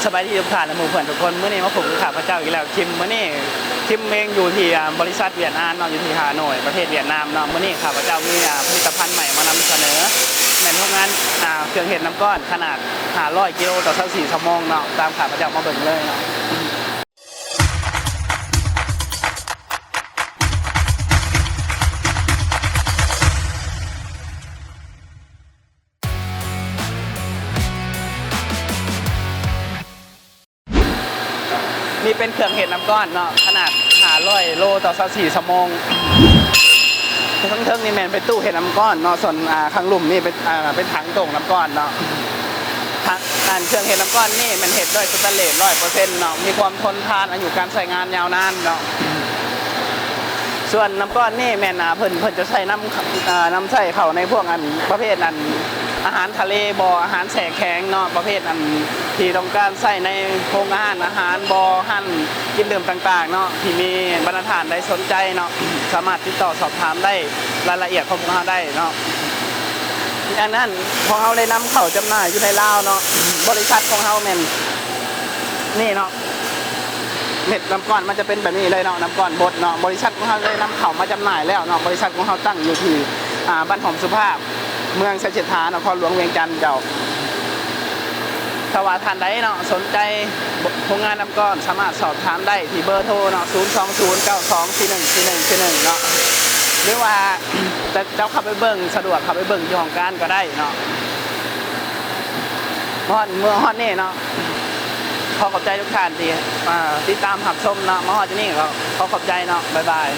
ສະບາຍດີທຸກທ່ານ ແລະ ໝູ່ເພື່ອນທຸກຄົນ. ມື້ນີ້ມາພົບກັບຂ້າພະເຈົ້າອີກແລ້ວ ຄິມ. ມື້ນີ້ຄິມເອງຢູ່ທີ່ ອ່າ ບໍລິສັດຫວຽດນາມເນາະ ຢູ່ທີ່ຮ່າໂນ້ຍ ປະເທດຫວຽດນາມເນາະ. ມື້ນີ້ຂ້າພະເຈົ້າມີ ອ່າ ຜະລິດຕະພັນໃໝ່ມານຳສະເໜີ ແມ່ນໂຮງງານ ອ່າ ເຄື່ອງເຮັດນ້ຳກ້ອນຂະໜາດຫ້າຮ້ອຍກິໂລຕໍ່ຊາວສີ່ຊົ່ວໂມງເນາະ. ຕາມຂ້າພະເຈົ້າມາເບິ່ງເລີຍເນາະ. ນີ້ເປັນເຄື່ອງເຮັດນ້ຳກ້ອນເນາະ ຂະໜາດຫ້າຮ້ອຍໂລຕໍ່ຊາວສີ່ຊົ່ວໂມງ. ເທິງໆນີ້ແມ່ນເປັນຕູ້ເຮັດນ້ຳກ້ອນເນາະ ສ່ວນ ອ່າ ຂ້າງລຸ່ມນີ້ເປັນ ອ່າ ເປັນຖັງໂຕ່ງນ້ຳກ້ອນເນາະ. ຖັງ ອັນ ເຄື່ອງເຮັດນ້ຳກ້ອນນີ້ແມ່ນເຮັດດ້ວຍສະແຕນເລດຮ້ອຍເປີເຊັນເນາະ ມີຄວາມທົນທານ ອາຍຸການໃຊ້ງານຍາວນານເນາະ. ສ່ວນນ້ຳກ້ອນນີ້ແມ່ນ ອ່າ ເພິ່ນ ເພິ່ນຈະໃຊ້ນຳ ເອີ ນຳໃຊ້ເຂົ້າໃນພວກ ອັນ ປະເພດ ອັນ ອາຫານທະເລບໍ ອາຫານແຊ່ແຂງເນາະ ປະເພດ ອັນ ທີ່ຕ້ອງການໃຊ້ໃນໂຮງອາຫານ ອາຫານບໍ ຮ້ານກິນດື່ມຕ່າງໆເນາະ ທີ່ມີບັນດາທ່ານໃດສົນໃຈເນາະ ສາມາດຕິດຕໍ່ສອບຖາມໄດ້ ລາຍລະອຽດຂອງພວກເຮົາໄດ້ເນາະ. ອັນນັ້ນ ພວກເຮົາໄດ້ນຳເຂົ້າຈຳໜ່າຍຢູ່ໃນລາວເນາະ. ບໍລິສັດຂອງເຮົາແມ່ນ ນີ້ເນາະ ເມັດນ້ຳກ້ອນມັນຈະເປັນແບບນີ້ເລີຍເນາະ ນ້ຳກ້ອນບົດເນາະ. ບໍລິສັດຂອງເຮົາໄດ້ນຳເຂົ້າມາຈຳໜ່າຍແລ້ວເນາະ. ບໍລິສັດຂອງເຮົາຕັ້ງຢູ່ທີ່ ອ່າ ບ້ານຫອມສຸພາບ ເມືອງໄຊເສດຖາ ນະຄອນຫຼວງວຽງຈັນເຈົ້າ. ຖ້າວ່າທ່ານໃດເນາະ ສົນໃຈໂຮງງານນ້ຳກ້ອນ ສາມາດສອບຖາມໄດ້ທີ່ເບີໂທເນາະ ສູນສອງສູນເກົ້າສອງສີ່ໜຶ່ງສີ່ໜຶ່ງສີ່ໜຶ່ງເນາະ ຫຼືວ່າ ເຈົ້າເຂົ້າໄປເບິ່ງ ສະດວກເຂົ້າໄປເບິ່ງຢູ່ຫ້ອງການກໍໄດ້ເນາະ. ຮອດ ເມືອຮອດນີ້ເນາະ ຂໍຂອບໃຈທຸກທ່ານທີ່ ອ່າ ຕິດຕາມຮັບຊົມເນາະ. ມາຮອດຈຸດນີ້ກໍຂໍຂອບໃຈເນາະ. ບາຍບາຍ.